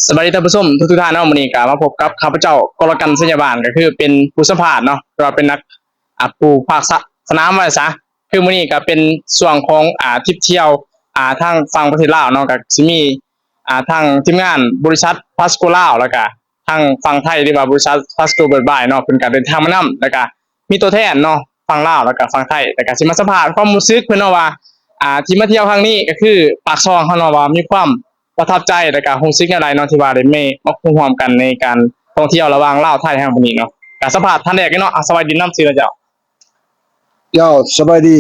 ສະບາຍດີທ່ານຜູ້ຊົມທຸກໆທ່ານເນາະ, ມື້ນີ້ກໍມາພົບກັບຂ້າພະເຈົ້າ ກໍລະກັນ ໄຊຍະບານ ກໍຄືເປັນຜູ້ສຳພາດເນາະ ຫຼືວ່າເປັນນັກ ອ່າ ຜູ້ພາກສະ ສະໜາມວ່າຊະ. ຄືມື້ນີ້ກໍເປັນຊ່ວງຂອງ ອ່າ ທຣິບທ່ຽວ ອ່າ ທາງຝັ່ງປະເທດລາວເນາະ, ກໍຊິມີ ອ່າ ທາງທີມງານບໍລິສັດ Pasco ລາວ ແລ້ວກໍທາງຝັ່ງໄທ ຫຼືວ່າບໍລິສັດ Pasco Bird By ເນາະ, ເພິ່ນກໍເດີນທາງມານຳ ແລ້ວກໍມີຕົວແທນເນາະ ຝັ່ງລາວ ແລ້ວກໍຝັ່ງໄທ ແລ້ວກໍຊິມາສຳພາດຄວາມຮູ້ສຶກເພິ່ນເນາະວ່າ ອ່າ ທີ່ມາທ່ຽວຄັ້ງນີ້ ກໍຄືປາກຊ່ອງເຮົາເນາະ ວ່າມີຄວາມ ປະທັບໃຈ ແລ້ວກະຮູ້ສຶກແນວໃດເນາະ ທີ່ວ່າໄດ້ມາ ມາຮ່ວມກັນໃນການທ່ອງທ່ຽວລະຫວ່າງລາວໄທເຮົາມື້ນີ້ເນາະ. ກະສຳພາດທ່ານແລກເນາະ, ອາ ສະບາຍດີນຳ ຊື່ໃດເຈົ້າ? ເຈົ້າ ສະບາຍດີ.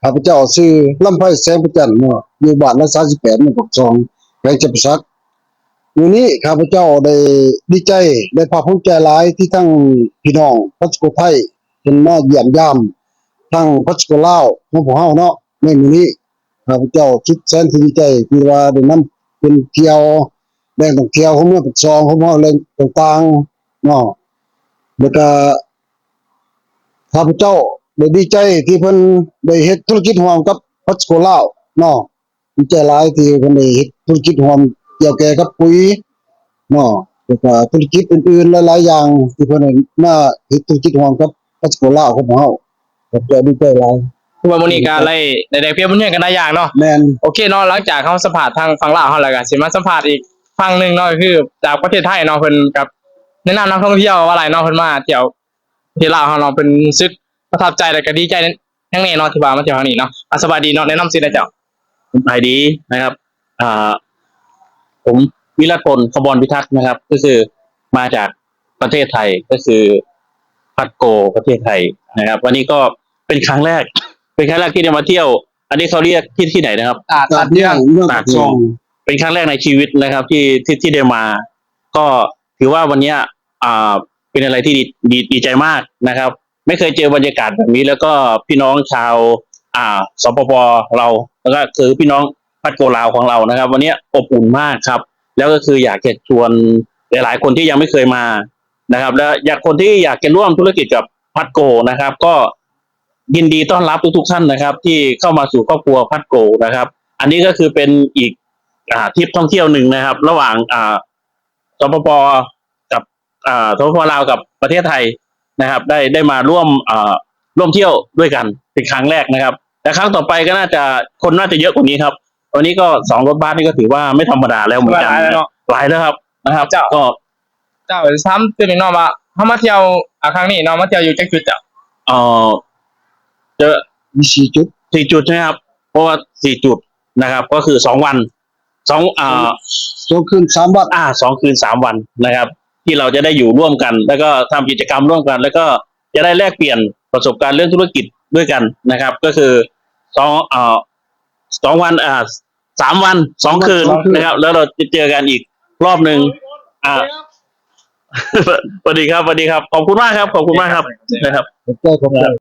ຂ້າພະເຈົ້າຊື່ ລຳໄພ ແສງພະຈັນເນາະ, ຢູ່ບ້ານຫຼັກສາມສິບແປດ ເມືອງປາກຊ່ອງ ແຂວງຈຳປາສັກ. ມື້ນີ້ຂ້າພະເຈົ້າໄດ້ດີໃຈ ແລະ ພາກພູມໃຈຫຼາຍ ທີ່ທັງພີ່ນ້ອງພັດສະໂກໄທ ເພິ່ນມາຢ້ຽມຢາມທາງພັດສະໂກລາວຂອງພວກເຮົາເນາະ ໃນມື້ນີ້. ຂ້າພະເຈົ້າສຸດແສນທີ່ດີໃຈ ທີ່ວ່າໄດ້ນຳເພິ່ນທ່ຽວແຫຼ່ງທ່ອງທ່ຽວຂອງເມືອງປາກຊ່ອງຂອງເຮົາ ແຫຼ່ງຕ່າງໆເນາະ. ແລ້ວກະຂ້າພະເຈົ້າໄດ້ດີໃຈທີ່ເພິ່ນໄດ້ເຮັດທຸລະກິດຮ່ວມກັບພັດສະໂກລາວເນາະ. ດີໃຈຫຼາຍທີ່ເພິ່ນໄດ້ເຮັດທຸລະກິດຮ່ວມກ່ຽວແກ່ກັບປຸຍເນາະ ແລ້ວກະທຸລະກິດອື່ນໆຫຼາຍໆຢ່າງ ທີ່ເພິ່ນໄດ້ມາເຮັດທຸລະກິດຮ່ວມກັບ ປະຊາຊົນລາວຂອງພວກເຮົາ ກໍຈະດີໃຈຫຼາຍ. ຄືວ່າມື້ນີ້ກໍໄດ້ ໄດ້ແລກປ່ຽນບົດຮຽນກັນຫຼາຍຢ່າງເນາະ. ແມ່ນ. ໂອເຄເນາະ, ຫຼັງຈາກເຮົາສຳພາດທາງຝັ່ງລາວແລ້ວ ກໍຊິມາສຳພາດອີກຝັ່ງໜຶ່ງເນາະ, ກໍຄືຈາກປະເທດໄທເນາະ, ເພິ່ນກັບແນະນຳນັກທ່ອງທ່ຽວວ່າຫຼາຍເນາະ, ເພິ່ນມາທ່ຽວປະເທດລາວເຮົາເນາະ, ເພິ່ນຮູ້ສຶກປະທັບໃຈ ແລ້ວກໍດີໃຈ ຍັງແນ່ເນາະ ທີ່ວ່າມາທ່ຽວຄັ້ງນີ້ເນາະ. ອາ ສະບາຍດີເນາະ, ແນະນຳຊື່ແດ່ເຈົ້າ. ສະບາຍດີນະຄັບ ອ່າ ຜົມ ວິລັດພົນ ຂະບອນພິທັກນະຄັບ, ກໍຄືມາຈາກປະເທດໄທ ກໍຄືພັດໂກ ປະເທດໄທນະຄັບ. ວັນນີ້ກໍເປັນຄັ້ງແລກ ເປັນຄັ້ງແລກທີ່ໄດ້ມາທ່ຽວ. ອັນນີ້ເຂົາຮຽກທີ່ ທີ່ໄຫນນະຄັບ? ຕາດ ຕາດເມືອງ ເມືອງປາກຊ່ອງ. ເປັນຄັ້ງແລກໃນຊີວິດນະຄັບ ທີ່ ທີ່ ທີ່ໄດ້ມາ. ກໍຖືວ່າວັນເນີ້ຍ ອ່າ ເປັນອະໄລທີ່ດີ ດີ ດີໃຈມາກນະຄັບ. ໄມ່ເຄີຍເຈີບັນຍາກາດແບບນີ້ ແລ້ວກໍພີ່ນ້ອງຊາວ ອ່າ ສປປ ລາວ ແລ້ວກໍຄືພີ່ນ້ອງພັດໂກລາວຂອງເຮົານະຄັບ, ວັນເນີ້ຍອົບອຸ່ນມາກຄັບ. ແລ້ວກໍຄືຢາກຈະຊວນຫຼາຍໆຄົນທີ່ຍັງໄມ່ເຄີຍມານະຄັບ ແລະ ຢາກ ຄົນທີ່ຢາກຈະຮ່ວມທຸລະກິດກັບພັດໂກນະຄັບ ກໍຍິນດີຕ້ອນຮັບທຸກໆທ່ານນະຄັບ ທີ່ເຂົ້າມາສູ່ຄອບຄົວພັດໂກນະຄັບ. ອັນນີ້ກໍຄືເປັນອີກ ອ່າ ທຣິບທ່ອງທ່ຽວໜຶ່ງນະຄັບ ລະຫວ່າງ ອ່າ ສປປ ກັບ ອ່າ ສປປ ລາວ ກັບປະເທດໄທນະຄັບ ໄດ້ ໄດ້ມາຮ່ວມ ເອີ ຮ່ວມທ່ຽວດ້ວຍກັນເປັນຄັ້ງແລກນະຄັບ. ແລະ ຄັ້ງຕໍ່ໄປກໍໜ້າຈະ ຄົນໜ້າຈະເຍອະກວ່ານີ້ຄັບ. ວັນນີ້ກໍສອງລົດບັສນີ້ກໍຖືວ່າໄມ່ທຳມະດາແລ້ວເໝືອນກັນ ຫຼາຍແລ້ວນະ ຫຼາຍແລ້ວຄັບນະຄັບ. ເຈົ້າ ກໍ ເຈົ້າ ຖາມຕື່ມອີກເນາະວ່າ ເຮົາມາທ່ຽວ ອ່າ ຄັ້ງນີ້ເນາະ ມາທ່ຽວຢູ່ຈັກຈຸດເຈົ້າ? ເອີ ຈະມີສີ່ຈຸດ ສີ່ຈຸດໃຊ່ໄໝຄັບ? ເພາະວ່າສີ່ຈຸດນະຄັບ ກໍຄືສອງວັນ ສອງ ອ່າ ສອງຄືນສາມວັນ ອ່າ ສອງຄືນສາມວັນນະຄັບ ທີ່ເຮົາຈະໄດ້ຢູ່ຮ່ວມກັນ ແລ້ວກໍທຳກິດຈະກຳຮ່ວມກັນ ແລ້ວກໍຈະໄດ້ແລກປ່ຽນປະສົບການເລື່ອງທຸລະກິດດ້ວຍກັນນະຄັບ. ກໍຄືສອງ ເອີ ສອງວັນ ອ່າ ສາມວັນ ສອງຄືນນະຄັບ ແລ້ວເຮົາຈະເຈີກັນອີກຮອບໜຶ່ງ. ອ່າ ສະຫວັດດີຄັບ ສະຫວັດດີຄັບ ຂອບຄຸນມາກຄັບ ຂອບຄຸນມາກຄັບ ຂອບໃຈ ຂອບໃຈ.